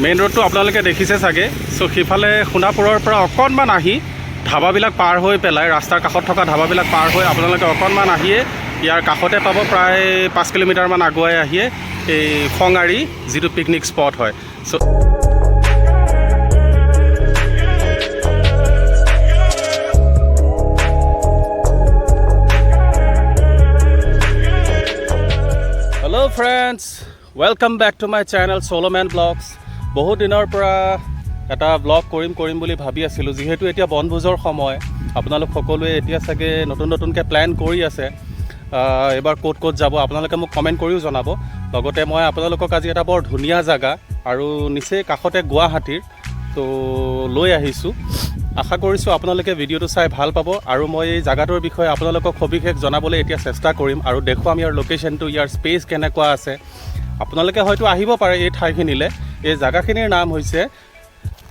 Main ৰোডটো আপোনালোকে দেখিছে চাগে। চ' সিফালে সোণাপুৰৰ পৰা অকণমান আহি ধাবাবিলাক পাৰ হৈ পেলাই, ৰাস্তাৰ কাষত থকা ধাবাবিলাক পাৰ হৈ আপোনালোকে অকণমান আহিয়ে ইয়াৰ কাষতে পাব। প্ৰায় 5 কিলোমিটাৰমান আগুৱাই আহিয়ে এই খঙাৰী যিটো পিকনিক স্পট হয়। So hello friends, welcome back to my channel Soloman Vlogs। বহুত দিনৰ পৰা এটা ব্লগ কৰিম কৰিম বুলি ভাবি আছিলোঁ। যিহেতু এতিয়া বনভোজৰ সময়, আপোনালোক সকলোৱে এতিয়া চাগে নতুন নতুনকৈ প্লেন কৰি আছে এইবাৰ ক'ত ক'ত যাব। আপোনালোকে মোক কমেণ্ট কৰিও জনাব। লগতে মই আপোনালোকক আজি এটা বৰ ধুনীয়া জেগা আৰু নিচেই কাষতে গুৱাহাটীৰ তো লৈ আহিছোঁ। আশা কৰিছোঁ আপোনালোকে ভিডিঅ'টো চাই ভাল পাব আৰু মই এই জেগাটোৰ বিষয়ে আপোনালোকক সবিশেষ জনাবলৈ এতিয়া চেষ্টা কৰিম আৰু দেখুৱাম ইয়াৰ লোকেশ্যনটো, ইয়াৰ স্পেচ কেনেকুৱা আছে। আপোনালোকে হয়তো আহিব পাৰে এই ঠাইখিনিলৈ। এই জেগাখিনিৰ নাম হৈছে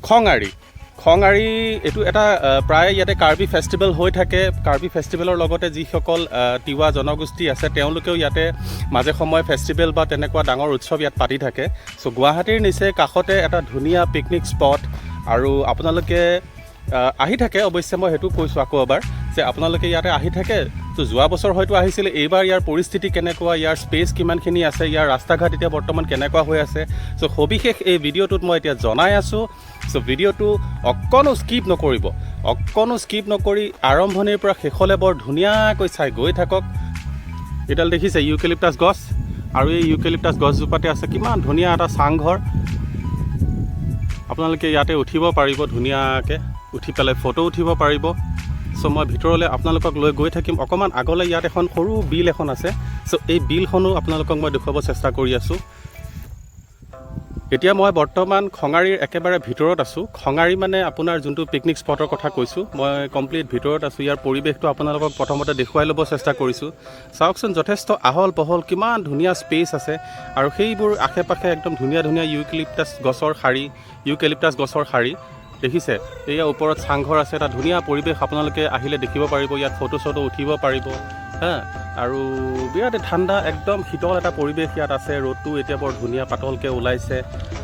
খঙাৰী। খঙাৰী এইটো এটা প্ৰায় ইয়াতে কাৰ্বি ফেষ্টিভেল হৈ থাকে। কাৰ্বি ফেষ্টিভেলৰ লগতে যিসকল তিৱা জনগোষ্ঠী আছে, তেওঁলোকেও ইয়াতে মাজে সময়ে ফেষ্টিভেল বা তেনেকুৱা ডাঙৰ উৎসৱ ইয়াত পাতি থাকে। চ' গুৱাহাটীৰ নিচেই কাষতে এটা ধুনীয়া পিকনিক স্পট আৰু আপোনালোকে আহি থাকে। অৱশ্যে মই সেইটো কৈছোঁ আকৌ এবাৰ যে আপোনালোকে ইয়াতে আহি থাকে। তো যোৱা বছৰ হয়তো আহিছিলে, এইবাৰ ইয়াৰ পৰিস্থিতি কেনেকুৱা, ইয়াৰ স্পেচ কিমানখিনি আছে, ইয়াৰ ৰাস্তা ঘাট এতিয়া বৰ্তমান কেনেকুৱা হৈ আছে, চ' সবিশেষ এই ভিডিঅ'টোত মই এতিয়া জনাই আছোঁ। চ' ভিডিঅ'টো অকণো স্কিপ নকৰিব। অকণো স্কিপ নকৰি আৰম্ভণিৰ পৰা শেষলৈ বৰ ধুনীয়াকৈ চাই গৈ থাকক। এইডাল দেখিছে ইউকেলিপ্টাছ গছ আৰু এই ইউকেলিপ্টাছ গছজোপাতে আছে কিমান ধুনীয়া এটা চাংঘৰ। আপোনালোকে ইয়াতে উঠিব পাৰিব, ধুনীয়াকৈ উঠি পেলাই ফটো উঠিব পাৰিব। চ' মই ভিতৰলৈ আপোনালোকক লৈ গৈ থাকিম। অকণমান আগলৈ ইয়াত এখন সৰু বিল এখন আছে। চ' এই বিলখনো আপোনালোকক মই দেখুৱাব চেষ্টা কৰি আছোঁ। এতিয়া মই বৰ্তমান খঙাৰীৰ একেবাৰে ভিতৰত আছোঁ। খঙাৰী মানে আপোনাৰ যোনটো পিকনিক স্পটৰ কথা কৈছোঁ, মই কমপ্লিট ভিতৰত আছোঁ। ইয়াৰ পৰিৱেশটো আপোনালোকক প্ৰথমতে দেখুৱাই ল'ব চেষ্টা কৰিছোঁ। চাওকচোন, যথেষ্ট আহল বহল, কিমান ধুনীয়া স্পেচ আছে আৰু সেইবোৰ আশে পাশে একদম ধুনীয়া ধুনীয়া ইউকেলিপ্টাছ গছৰ শাৰী দেখিছে। এয়া ওপৰত চাংঘৰ আছে। এটা ধুনীয়া পৰিৱেশ, আপোনালোকে আহিলে দেখিব পাৰিব। ইয়াত ফটো চটো উঠিব পাৰিব হা। আৰু বিৰাট ঠাণ্ডা, একদম শীতল এটা পৰিৱেশ ইয়াত আছে। ৰ'দটো এতিয়া বৰ ধুনীয়া পাতলকৈ ওলাইছে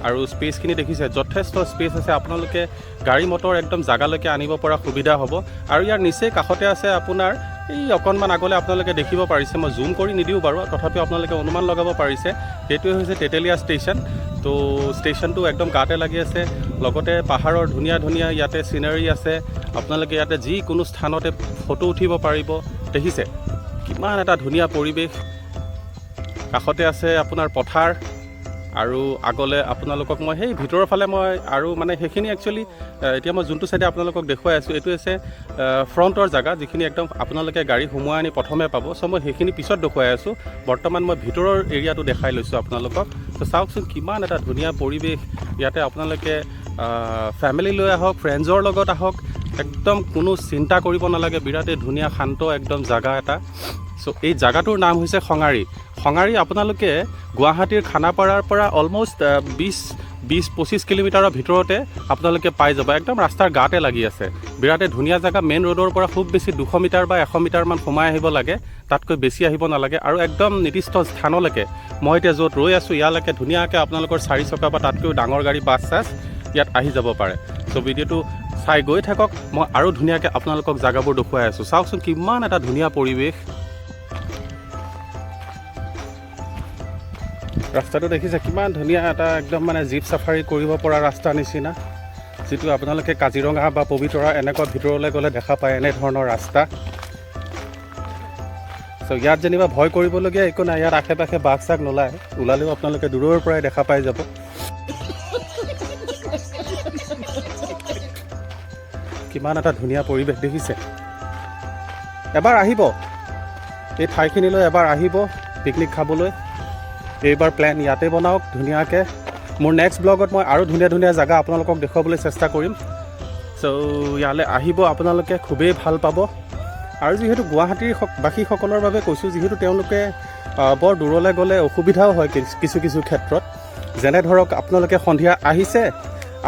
আৰু স্পেচখিনি দেখিছে, যথেষ্ট স্পেচ আছে। আপোনালোকে গাড়ী মটৰ একদম জাগালৈকে আনিব পৰা সুবিধা হ'ব। আৰু ইয়াৰ নিচেই কাষতে আছে আপোনাৰ এই অকণমান আগলৈ আপোনালোকে দেখিব পাৰিছে, মই জুম কৰি নিদিওঁ বাৰু, তথাপিও আপোনালোকে অনুমান লগাব পাৰিছে, সেইটোৱে হৈছে তেতেলীয়া ষ্টেচন। তো ষ্টেচনটো একদম গাতে লাগি আছে। লগতে পাহাৰৰ ধুনীয়া ধুনীয়া ইয়াতে চিনাৰী আছে। আপোনালোকে ইয়াতে যিকোনো স্থানতে ফটো উঠিব পাৰিব। দেখিছে কিমান এটা ধুনীয়া পৰিৱেশ। কাষতে আছে আপোনাৰ পথাৰ আৰু আগলৈ আপোনালোকক মই সেই ভিতৰৰ ফালে মই আৰু মানে সেইখিনি একচুৱেলি এতিয়া মই যোনটো চাইডে আপোনালোকক দেখুৱাই আছোঁ, এইটো হৈছে ফ্ৰণ্টৰ জেগা, যিখিনি একদম আপোনালোকে গাড়ী সোমোৱাই আনি প্ৰথমে পাব। চ' মই সেইখিনি পিছত দেখুৱাই আছোঁ। বৰ্তমান মই ভিতৰৰ এৰিয়াটো দেখাই লৈছোঁ আপোনালোকক। চ' চাওকচোন কিমান এটা ধুনীয়া পৰিৱেশ ইয়াতে। আপোনালোকে ফেমিলি লৈ আহক, ফ্ৰেণ্ডছৰ লগত আহক, একদম কোনো চিন্তা কৰিব নালাগে। বিৰাটেই ধুনীয়া, শান্ত একদম জাগা এটা। চ' এই জাগাটোৰ নাম হৈছে খঙাৰী। খঙাৰী আপোনালোকে গুৱাহাটীৰ খানাপাৰাৰ পৰা অলম'ষ্ট 20-25 কিলোমিটাৰৰ ভিতৰতে আপোনালোকে পাই যাব। একদম ৰাস্তাৰ গাতে লাগি আছে। বিৰাটেই ধুনীয়া জেগা। মেইন ৰোডৰ পৰা খুব বেছি 200 মিটাৰ বা 100 মিটাৰমান সোমাই আহিব লাগে, তাতকৈ বেছি আহিব নালাগে। আৰু একদম নিৰ্দিষ্ট স্থানলৈকে, মই এতিয়া য'ত ৰৈ আছোঁ ইয়ালৈকে ধুনীয়াকৈ আপোনালোকৰ চাৰি চকা বা তাতকৈও ডাঙৰ গাড়ী, বাছ চাছ ইয়াত আহি যাব পাৰে। চ' ভিডিঅ'টো চাই গৈ থাকক, মই আৰু ধুনীয়াকৈ আপোনালোকক জেগাবোৰ দেখুৱাই আছোঁ। চাওকচোন কিমান এটা ধুনীয়া পৰিৱেশ। ৰাস্তাটো দেখিছে, কিমান ধুনীয়া এটা একদম মানে জীপ চাফাৰী কৰিব পৰা ৰাস্তা নিচিনা, যিটো আপোনালোকে কাজিৰঙা বা পবিতৰা এনেকুৱা ভিতৰলৈ গ'লে দেখা পায় এনেধৰণৰ ৰাস্তা। চ' ইয়াত যেনিবা ভয় কৰিবলগীয়া একো নাই। ইয়াত আশে পাশে বাঘ চাঘ নোলায়, ওলালেও আপোনালোকে দূৰৰ পৰাই দেখা পাই যাব। কিমান এটা ধুনীয়া পৰিৱেশ দেখিছে। এবাৰ আহিব এই ঠাইখিনিলৈ, এবাৰ আহিব পিকনিক খাবলৈ। এইবাৰ প্লেন ইয়াতে বনাওক ধুনীয়াকৈ। মোৰ নেক্সট ব্লগত মই আৰু ধুনীয়া ধুনীয়া জেগা আপোনালোকক দেখুৱাবলৈ চেষ্টা কৰিম। চ' ইয়ালৈ আহিব আপোনালোকে, খুবেই ভাল পাব। আৰু যিহেতু গুৱাহাটীৰ বাসীসকলৰ বাবে কৈছোঁ, যিহেতু তেওঁলোকে বৰ দূৰলৈ গ'লে অসুবিধাও হয় কিছু কিছু ক্ষেত্ৰত। যেনে ধৰক আপোনালোকে সন্ধিয়া আহিছে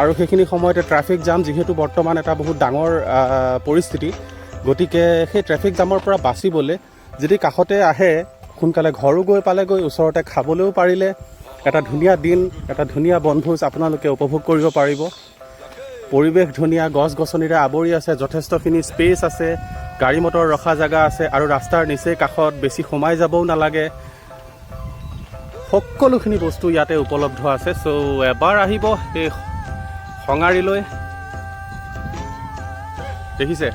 আৰু সেইখিনি সময়তে ট্ৰেফিক জাম, যিহেতু বৰ্তমান এটা বহুত ডাঙৰ পৰিস্থিতি, গতিকে সেই ট্ৰেফিক জামৰ পৰা বাচিবলৈ যদি কাষতে আহে, সোনকালে ঘৰো গৈ পালেগৈ, ওচৰতে খাবলৈও পাৰিলে। এটা ধুনীয়া দিন, এটা ধুনীয়া বনভোজ আপোনালোকে উপভোগ কৰিব পাৰিব। পৰিৱেশ ধুনীয়া, গছ গছনিৰে আৱৰি আছে, যথেষ্টখিনি স্পেচ আছে, গাড়ী মটৰ ৰখা জেগা আছে আৰু ৰাস্তাৰ নিচেই কাষত, বেছি সোমাই যাবও নালাগে। সকলোখিনি বস্তু ইয়াতে উপলব্ধ আছে। চ' এবাৰ আহিব এই খঙাৰীলৈ। দেখিছে,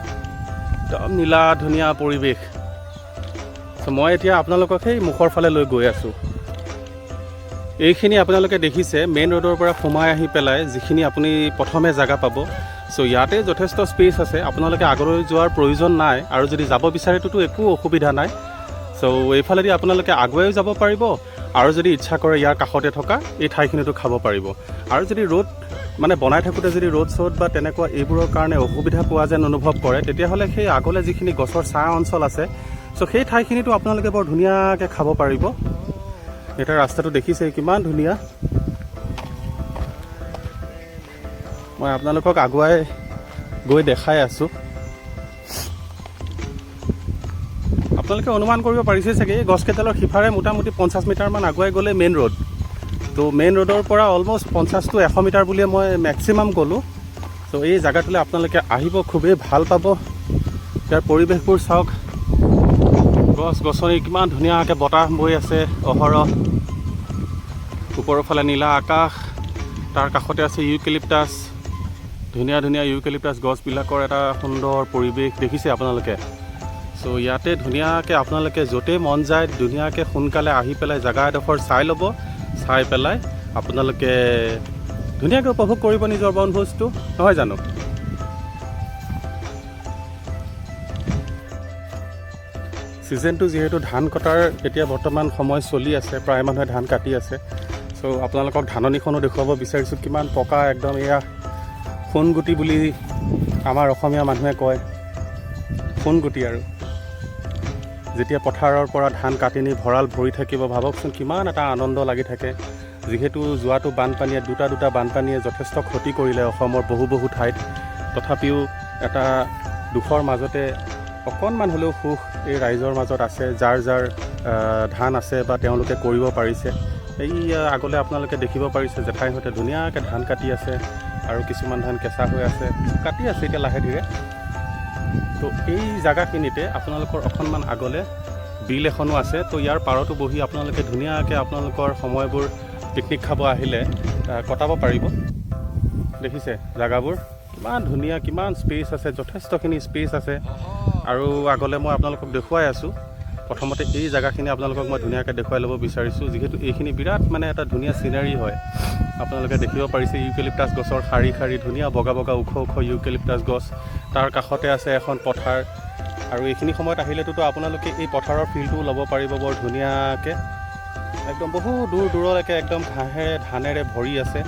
একদম নীলা ধুনীয়া পৰিৱেশ। চ' মই এতিয়া আপোনালোকক সেই মুখৰ ফালে লৈ গৈ আছোঁ। এইখিনি আপোনালোকে দেখিছে, মেইন ৰোডৰ পৰা সোমাই আহি পেলাই যিখিনি আপুনি প্ৰথমে জেগা পাব। চ' ইয়াতে যথেষ্ট স্পেচ আছে, আপোনালোকে আগলৈ যোৱাৰ প্ৰয়োজন নাই আৰু যদি যাব বিচাৰেতো একো অসুবিধা নাই। চ' এইফালেদি আপোনালোকে আগুৱাইও যাব পাৰিব আৰু যদি ইচ্ছা কৰে ইয়াৰ কাষতে থকা এই ঠাইখিনিতো খাব পাৰিব। আৰু যদি ৰ'ড মানে বনাই থাকোঁতে যদি ৰ'ড চ'ড বা তেনেকুৱা এইবোৰৰ কাৰণে অসুবিধা পোৱা যেন অনুভৱ কৰে, তেতিয়াহ'লে সেই আগলৈ যিখিনি গছৰ ছাঁ অঞ্চল আছে, চ' সেই ঠাইখিনিতো আপোনালোকে বৰ ধুনীয়াকৈ খাব পাৰিব। এতিয়া ৰাস্তাটো দেখিছে কিমান ধুনীয়া। মই আপোনালোকক আগুৱাই গৈ দেখাই আছোঁ। আপোনালোকে অনুমান কৰিব পাৰিছে চাগে, এই গছকেইডালৰ সিফাৰে মোটামুটি 50 মিটাৰমান আগুৱাই গ'লে মেইন ৰোড। তো মেইন ৰোডৰ পৰা অলমষ্ট 50 টু 100 মিটাৰ বুলিয়ে মই মেক্সিমাম ক'লোঁ। চ' এই জেগাটোলৈ আপোনালোকে আহিব, খুবেই ভাল পাব। ইয়াৰ পৰিৱেশবোৰ চাওক, গছ গছনি, কিমান ধুনীয়াকৈ বতাহ বৈ আছে অহৰহ। ওপৰৰ ফালে নীলা আকাশ, তাৰ কাষতে আছে ইউকেলিপ্টাছ, ধুনীয়া ধুনীয়া ইউকেলিপ্টাছ গছবিলাকৰ এটা সুন্দৰ পৰিৱেশ দেখিছে আপোনালোকে। চ' ইয়াতে ধুনীয়াকৈ আপোনালোকে য'তেই মন যায় ধুনীয়াকৈ সোনকালে আহি পেলাই জেগা এডোখৰ চাই ল'ব। চাই পেলাই আপোনালোকে ধুনীয়াকৈ উপভোগ কৰিব নিজৰ বনভোজটো, নহয় জানো? ছিজনটো যিহেতু ধান কটাৰ এতিয়া বৰ্তমান সময় চলি আছে, প্ৰায় মানুহে ধান কাটি আছে। চ' আপোনালোকক ধাননিখনো দেখুৱাব বিচাৰিছোঁ, কিমান পকা একদম। এয়া সোণগুটি বুলি আমাৰ অসমীয়া মানুহে কয়, সোণগুটি। আৰু যেতিয়া পথাৰৰ পৰা ধান কাটি নি ভঁৰাল ভৰি থাকিব, ভাবকচোন কিমান এটা আনন্দ লাগি থাকে। যিহেতু যোৱাটো বানপানীয়ে, দুটা দুটা বানপানীয়ে যথেষ্ট ক্ষতি কৰিলে অসমৰ বহু বহু ঠাইত, তথাপিও এটা দুখৰ মাজতে অকণমান হ'লেও সুখ এই ৰাইজৰ মাজত আছে, যাৰ যাৰ ধান আছে বা তেওঁলোকে কৰিব পাৰিছে। এই আগলৈ আপোনালোকে দেখিব পাৰিছে, জেঠাইহঁতে ধুনীয়াকৈ ধান কাটি আছে আৰু কিছুমান ধান কেঁচা হৈ আছে, কাটি আছে এতিয়া লাহে ধীৰে। তো এই জেগাখিনিতে আপোনালোকৰ অকণমান আগলৈ বিল এখনো আছে। তো ইয়াৰ পাৰতো বহি আপোনালোকে ধুনীয়াকৈ আপোনালোকৰ সময়বোৰ পিকনিক খাব আহিলে কটাব পাৰিব। দেখিছে জেগাবোৰ কিমান ধুনীয়া, কিমান স্পেচ আছে, যথেষ্টখিনি স্পেচ আছে। আৰু আগলৈ মই আপোনালোকক দেখুৱাই আছোঁ। প্ৰথমতে এই জেগাখিনি আপোনালোকক মই ধুনীয়াকৈ দেখুৱাই ল'ব বিচাৰিছোঁ, যিহেতু এইখিনি বিৰাট মানে এটা ধুনীয়া চিনাৰী হয়। আপোনালোকে দেখিব পাৰিছে ইউকেলিপ্টাছ গছৰ শাৰী শাৰী, ধুনীয়া বগা বগা ওখ ওখ ইউকেলিপ্টাছ গছ। তাৰ কাষতে আছে এখন পথাৰ আৰু এইখিনি সময়ত আহিলেতো আপোনালোকে এই পথাৰৰ ফিলটোও ল'ব পাৰিব বৰ ধুনীয়াকৈ। একদম বহু দূৰ দূৰলৈকে একদম ঘাঁহেৰে ধানেৰে ভৰি আছে।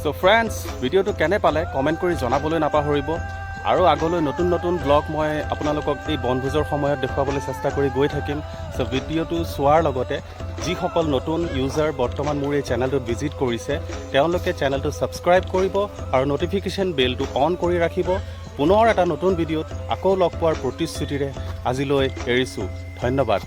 চ' ফ্ৰেণ্ডছ, ভিডিঅ'টো কেনে পালে কমেণ্ট কৰি জনাবলৈ নাপাহৰিব। আৰু আগলৈ নতুন নতুন ব্লগ মই আপোনালোকক এই বনভোজৰ সময়ত দেখুৱাবলৈ চেষ্টা কৰি গৈ থাকিম। চ' ভিডিঅ'টো চোৱাৰ লগতে যিসকল নতুন ইউজাৰ বৰ্তমান মোৰ এই চেনেলটোত ভিজিট কৰিছে, তেওঁলোকে চেনেলটো ছাবস্ক্ৰাইব কৰিব আৰু ন'টিফিকেশ্যন বেলটো অন কৰি ৰাখিব। পুনৰ এটা নতুন ভিডিঅ'ত আকৌ লগ পোৱাৰ প্ৰতিশ্ৰুতিৰে আজিলৈ এৰিছোঁ। ধন্যবাদ।